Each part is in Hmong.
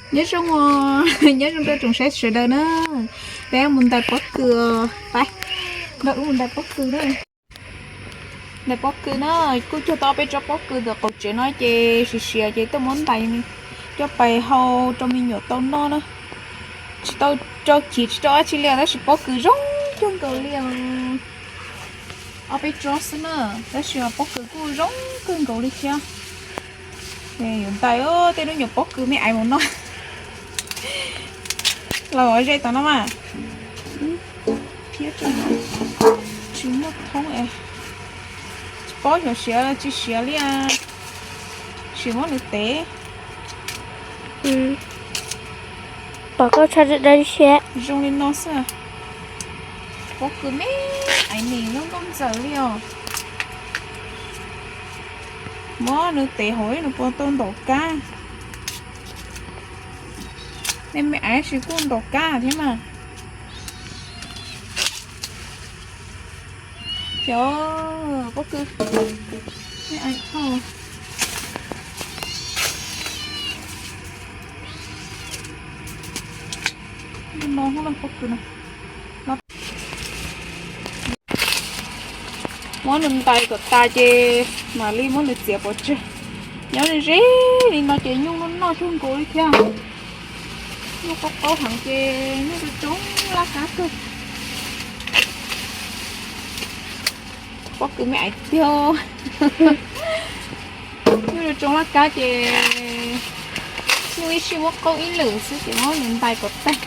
Nyob zoo, nyob zoo rau tsoom saib sawv daws na. Peb mus ntais pob kws, peb nrog wb mus ntais pob kws na. Ntais pob kws na, kuj cog tau ob peb tsob pob kws ntawm qaum tsev no ces siav siav ces tuaj muab ntais coj pais hau rau me nyuam tau noj na. Tsis tau rau chiv tsis tau dab tsi li tab sis pob kws zoo cuag nkaus li os. Ob peb tsob xwb na, tab sis pob kws kuj zoo kawg nkaus li thiab. Yuav ntais tej lub nyuam pob kws me aiv mus noj. Los ze tau no mas. Thiab tsis muaj thoob es tsis paub xyov siav tsis siav li. Sim muab nws tev. Pom koj tshaj dab siab zoo li no xwb. Pob kws me aiv nim lub ntuj ntxawm li os. Muab nws tev hauv nws puas tau ntaus kab. Nej me aiv sis kuj ntaus kab thiab mas. Cov pob kws me aiv thauj. No pob kws no. Muab nws ntais kom tas ces mam li muab nws txiav pov tseg. Nyob ze ze li no ces nyuj noj noj cuag nkaus li thiab. Nyuj qaub qaub heev ces nyuj rau tsoob laj kab kawg. Pob kws me aiv tiag. Nyuj rau tsoob laj kab ces nyuj ib sij muab qaub ib lwm xwb ces muab nws ntais kom tag.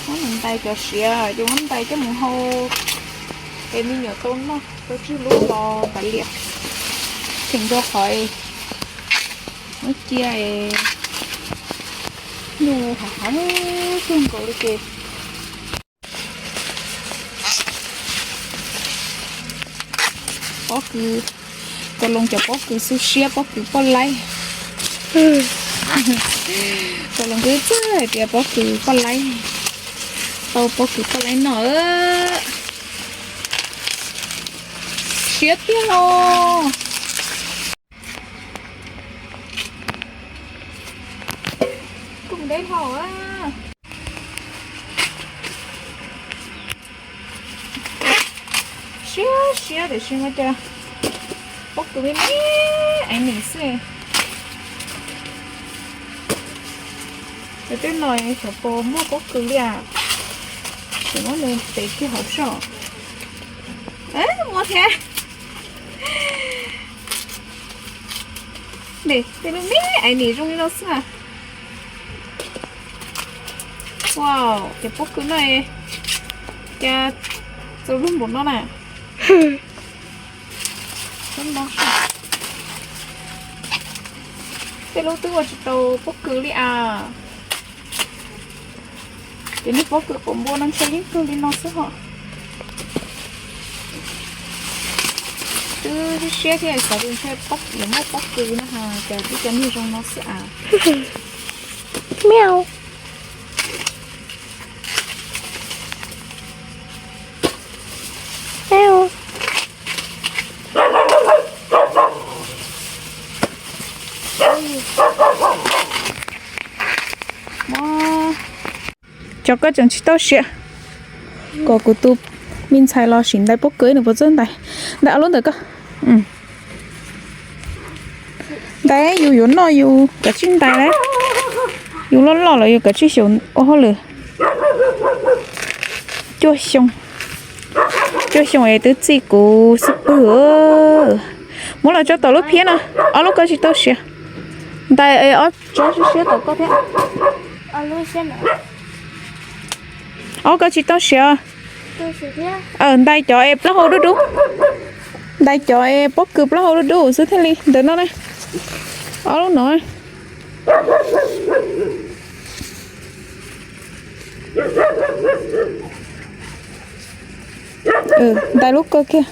Muab nws ntais cov siav ces muab ntais coj mus hau es me nyuam tau noj tau tswj lub los kav liam. Cheem rau qhov muab cia nyuj hav hav cuag nkaus li ces pob kws, tau loo cov pob kws xub siab pob kws poj laib. Tau loo twb txawj hais tias pob kws poj laib, tau pob kws poj laib noj. Siab tiag os. Kuj deb hlo. Siab siab tiam sis mas cas pob kws me me aiv nim xwb. Cov twb no xyov puas muaj pob kws li as. Ces muab nws tev kiag hauv soj. Muaj thiab. Tej lub me aiv nim zoo li no xwb na. Wow, cov pob kws no cas txaus luag npaum no na. Tej lub twb ua tsis tau pob kws li as. Ces nej pob kws qaum npua no ntshe yeej kawg li no xwb hos. Twb siab thiab xav tias ntshe yuav muaj pob kws no ha, cas twb cov niag zoo no xwb as. Miau. Cov koj tseem tsis tau siav, kom kuv tus me ntxhais los sim ntais pob kws nws puas txawj ntais. Ntais ob lub ntawm koj. Ntais yus yuav noj yus kav tsij ntais lawm. Yus loj loj los yus kav tsij xyaum ua hauj lwm. Cuaj xyoo, cuaj xyoo es twb txij kuv xub pwg. Muab los tso tom lub phiab no, ob lub koj tsis tau siav. Ntais ob tsob siab siab tom koj thiab. Ob koj tsis tau siav. Ntais cov es plaub hau dub dub. Ntais cov es pob kws plaub hau dub dub xwb thiaj li ntawm no na. Ob lub no. Ntais lub koj kiag.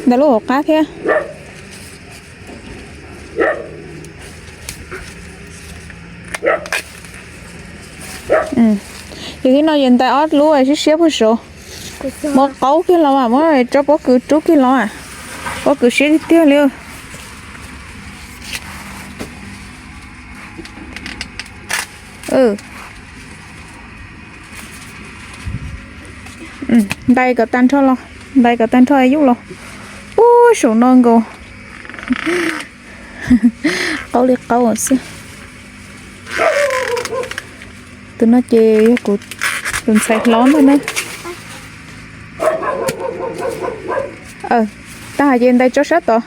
Ntais lub hauv qab thiab. Ces thib no ces ntais ob lub siab siab puag saud. Muab qaub kiag los mas, muab tsob pob kws rub kiag los mas. Pob kws siab tiag tiag li. Ntais kom tag nrho los, ntais kom tag nrho yub los. Ub, saum no nkaus. Qaub li qaub xwb. Tus no ces yog kuv tus ntxhais hlob ntag na. Tag hais ces ntais tso sab tod.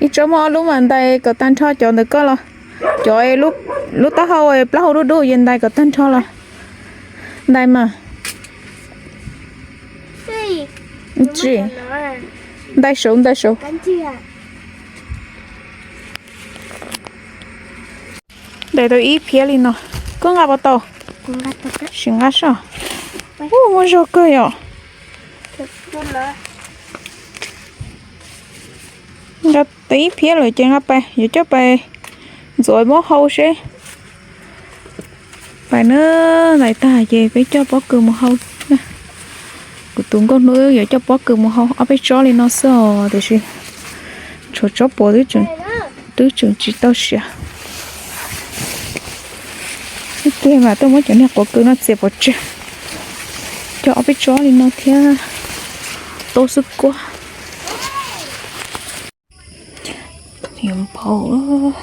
Ib tsob muaj ob lub mas ntais kom tag nrho cov ntawm koj los. Cov lub taub hau plaub hau dub dub ces ntais kom tag nrho los. Ntais mas. Tsis, ntais saud, ntais saud. Ntais tau ib phiab li no. Koj nqa puas tau? Sim nqa soj. Ub, muaj zog kawg yom. Nqa tau ib phiab lawm ces nqa pais, yuav coj pais ntxuav muab hau seb. Pais na, ntais tag ces peb coj pob kws mus hau. Kuv tus nkauj hnub yuav coj pob kws mus hau ob peb tsob li no xwb os, tiam sis tshuav tsob puas twb tseem tsis tau siav. Ib pliag mas tuaj muab cov niag quav kws no txiav pov tseg, coj ob peb tsob li no thiab. Tau xwb kuab. Yuav npau.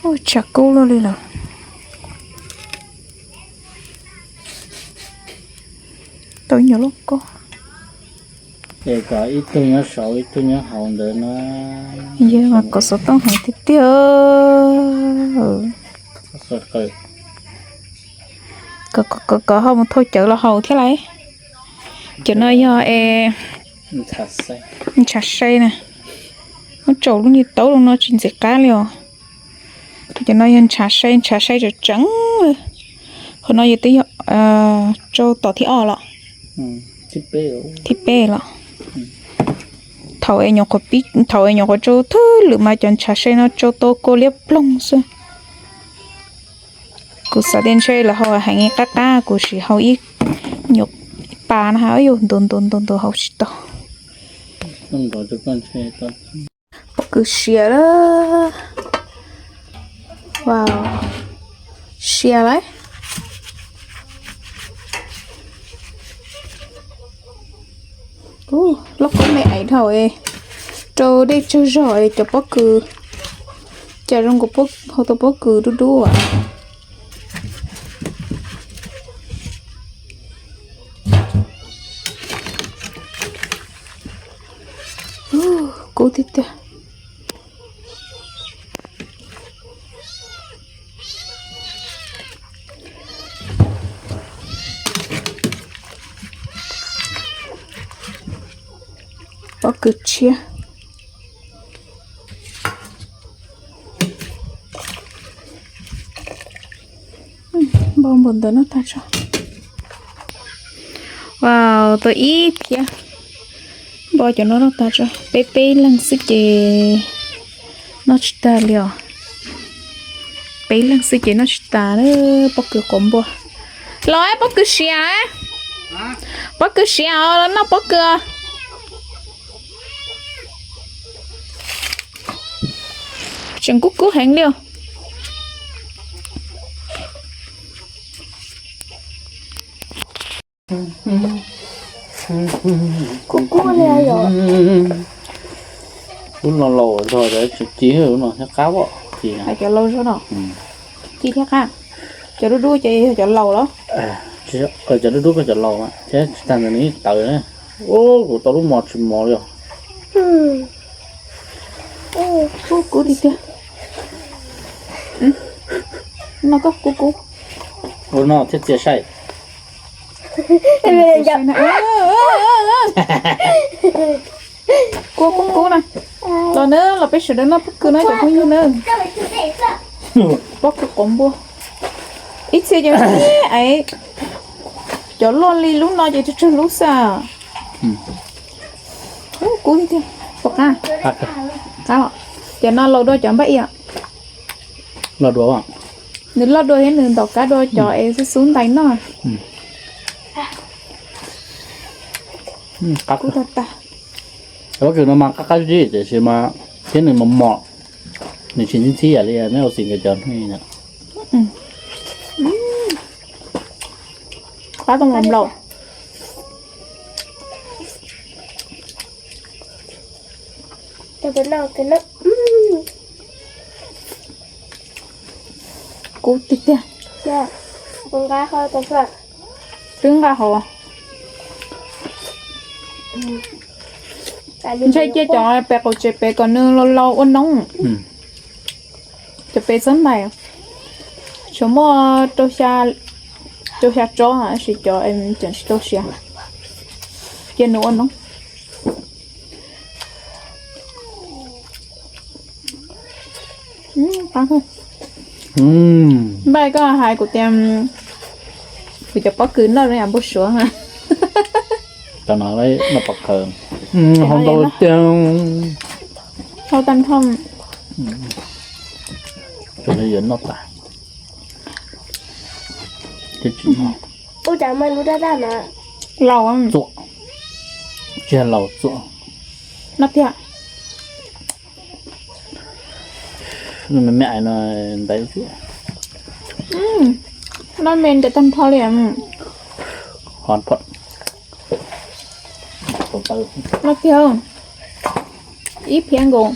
Ua tshav kub luaj li lawm. Tau ib nyuag lub kob. Es kom ib tug nyob saud ib tug nyob hauv ntawd na. Yog mas kom xov tooj heev tiag tiag. Kom hau mus thau cawv los haus thiab lauj. Cov no yog es ntshav sai na. Muab tsaus lub niag taub lub no tsis ntxim qab li os. Cov no yog ntshav sai, ntshav sai tseem tseem. Qhov no yog twb yog rau tom thib ob los. Thib peb los. Thaum es nyuam qhuav, thaum es nyuam qhuav rau thwj lwm mas cov ntshav sai no rau tau kua liab ploog xwb. Kuv xav tias ntshe lawv hau heev qab qab, kuv sim hau ib nyuam pas na, yus ntuav ntuav ntuav ntuav hau tsis tau. Pob kws siav lawm. Siav lawm. Lauj kaub me aiv dhau, rau dej tsawg zog cov pob kws. Cas zoo nkaus hau tau pob kws dub dub as. Kub tiag tiag. Pob kws tshiab. Npau npaum ntawd noj tag tso. Wow, tau ib phiab. Npau cov no noj tag tso. Peb peb leeg xwb ces noj tsis tag li os. Peb leeg xwb ces noj tsis tas. Pob kws quav npua. Los pob kws siav. Pob kws siav os, los noj pob kws. Tseem kub kub heev li os. Kub kub li os. Lub no laus zog, tsis ci, lub no thiab qab os, ci. Cov laus zog no ci thiab qab. Cov dub dub ces yog cov laus los? Cov dub dub ko cov laus thiab, tsis tas ntawd nws tawv na. Ub, kuv tau lub mos tsis mos li os. Kub kub tiag tiag. No koj kub kub. Ua no thiaj txias saib. Kua kub kub na. Los na, los peb sawv daws noj pob kws na cov phooj ywg na. Pob kws quav npua. Ib txhia ces aiv, cov luaj li lub no ces tsawg tsawg lub xwb. Kub tiag tiag. Puas qab? Qab los. Cov no laus dua cov npaj ia. Nws loj dua thiab nws ntaus kab dua cov es xub xub ntais noj. Kub tag tag. Pob kws no mas qab qab zib tiam sis mas Thiab nws mos mos, nws tsis ntxhib ntxhib ib yam li neb ua xim nkawd cov hnub no. Qab tau mos nplaum. Kub tiag tiag. Twb nqa hauv. Ntshai cia cov pem qaum tsev pem kom nws laus laus ua noob. Cov pem xab ntais, tsuas muaj rau xya tsob, tab sis cov tseem tsis tau siav, cia nws ua noob. Npaj koj hais kuv tias kuv cov pob kws noj zoo yam npau suav. Cov no noj pob kws, hau ntau tiag. Hau tag nrho. Yuav noj tas. Ua cas mas lub daj daj na. Laus. Txuam. Tsis yog laus, txuam. Noj tiag. Me me no ntaiv. Noj me ntawd tag nrho li. Hov phom. Noj tiag. Ib phiab nkaus.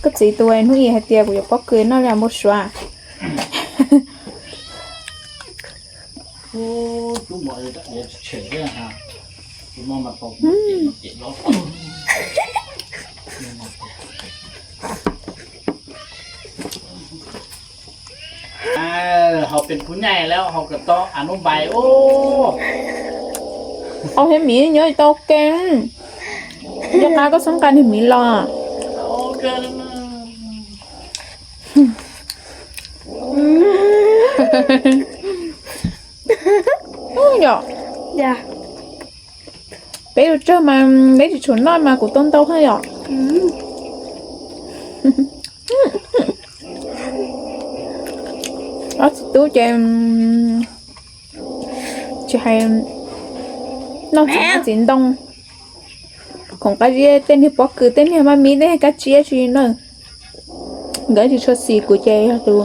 Koj txiv tus hnub ib hais tias kuv yuav pob kws noj li npau suav. Hauv pes phub nyai lawm, hauv kom tau a nub npais ub. Au, thiab miv nyob tau ke. Nyob qab koj xub nqa niag miv los. Yom. Peb tus tsawg mas peb tsis tshua noj mas kuv tau ntau thiab yom. Ob txiv tub ces tsis hais, noj txiv noj txiv ntoo, khoom qab zib tej niag pob kws tej niag maj mib tej kab tsiab tsis na. Nkawd tsis tshua xis kuv ces yog tus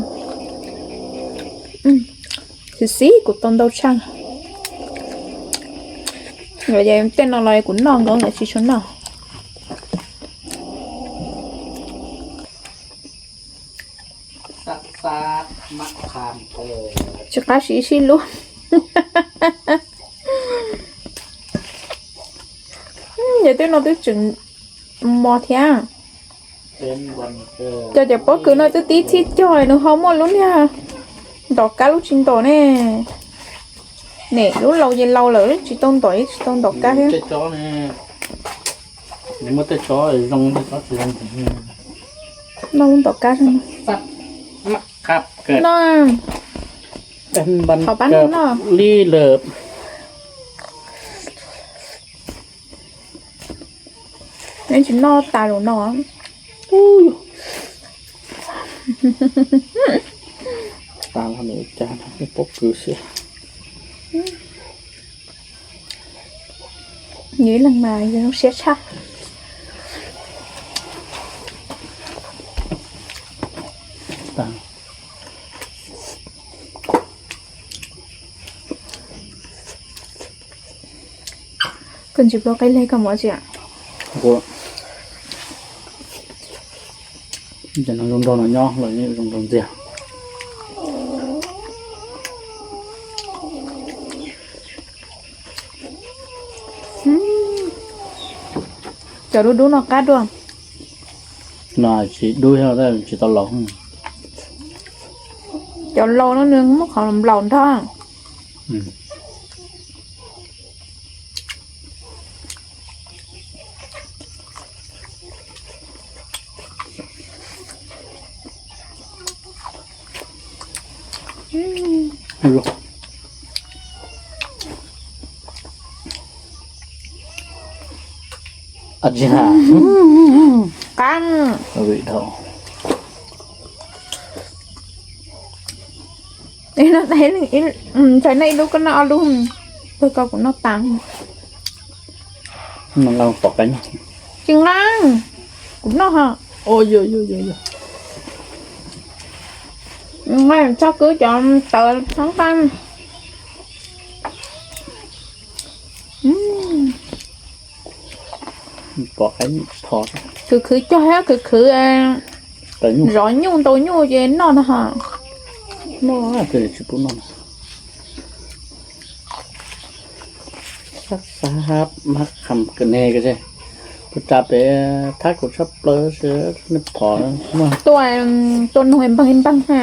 xis xis kuv tau ntau tshaj. Tej no los kuv noj, nkawd nkawd tsis tshua noj. Tsis qab siv sib lub. Yog tej no twb tseem mos thiab. Cov cov pob kws no twb tib txhij cog nws ho muaj lub niag ntom kab lub tsis ntom ne. Ne lub laus ces laus lawm, lub tsis tau ntom yeej tsis tau ntom kab thiab. Noj lub ntom kab. No, qhov pab noj. Neb tsis noj tas lus no. Tas los nws cas pob kws xwb. Nws ib leeg mas zoo siab tshaj. Koj ntsis pluav qe leg koj mov tsis? Ces no zoo nraug no nyob los zoo nraug ntxiag. Cov dub dub no qab dua. No tsis dub, tsis tau laus. Cov laus no nws muab qhov nplaum nrog. Qab. Ntshai nej ib lub koj noj ob lub, pag ko kuv noj tas. Tsis nqa, Noj ho. Tso kwv cov tawv txhob nqaj. Khwv khwv cog thiab khwv khwv zov nyuj ntau nyuj ces noj no ho. Noj tsis pub noj. Sab sab hab hab kham kawg ne, kuv tsa pem thab kuv tshaj plaws si, nej phom. Tuaj, tuaj nug npag npag na.